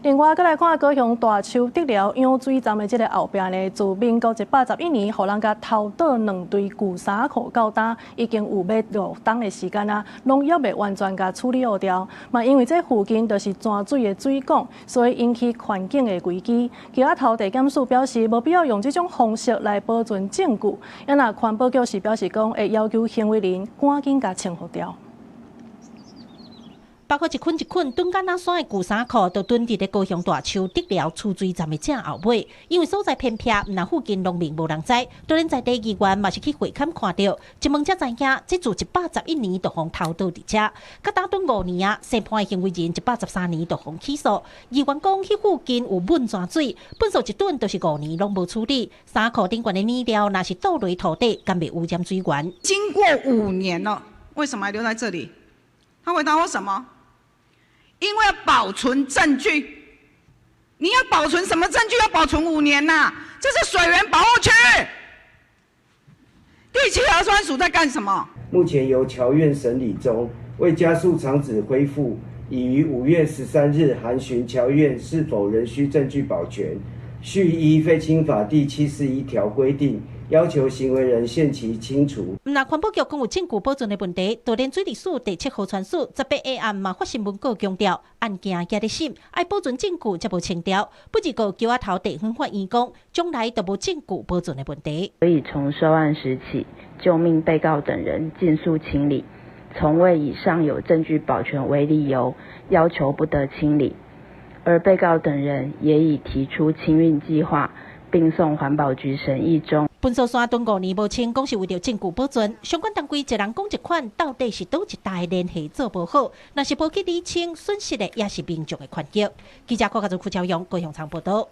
另外，閣來看高雄大坵竹寮揚水站的這个後壁呢，自民國111年，予人共偷倒兩堆舊衫褲到今，已經有欲5冬的時間啊，攏猶未完全共處理好掉。嘛，因為這附近就是泉水的水管，所以引起環境的危機。橋仔頭地檢署表示，無必要用這種方式來保存證據。啊若環保局是表示講，會要求行為人趕緊共清除掉。包括一捆一捆囤甲若山的舊衫褲，都囤佇咧高雄大坵竹寮儲水站的正後尾。因為所在偏僻，毋但附近農民無人知，就連在地議員嘛是去會勘看著，一問才知影，這自111年就予偷倒佇遮，佮今囤5年啊，宣判的行為人113年就予起訴。議員講，彼附近有汶泉水，糞埽一囤就是5年攏無處理，衫褲頂懸的物料若是倒落土底，敢袂污染水源？經過五年了，為什麼還留在這裡？他回答我什麼？因為要保存證據。你要保存什麼證據？要保存五年吶？這是水源保護區。第七核酸署在幹什麼？目前由僑院審理中，為加速廠址恢復，已於5月13日函詢僑院是否仍需證據保全，續依廢清法第71條規定，要求行為人限期清除。毋但環保局講有證據保存的問題，就連水利署第七河川署18下案嘛發新聞稿強調，案件還咧審，愛保存證據才無清掉。不過橋仔頭地方法院講，將來都無證據保存的問題。所以從收案時起，就命被告等人盡速清理，從未以尚有證據保全為理由要求不得清理，而被告等人也已提出清運計劃，並送環保局審議中。糞埽山囤5年無清，講是為著證據保存。相關單位一人講一款，到底是佗一搭聯繫做無好？若是無去理清，損失的也是民眾的權益。記者郭家祖、傅昭勇高雄場報道。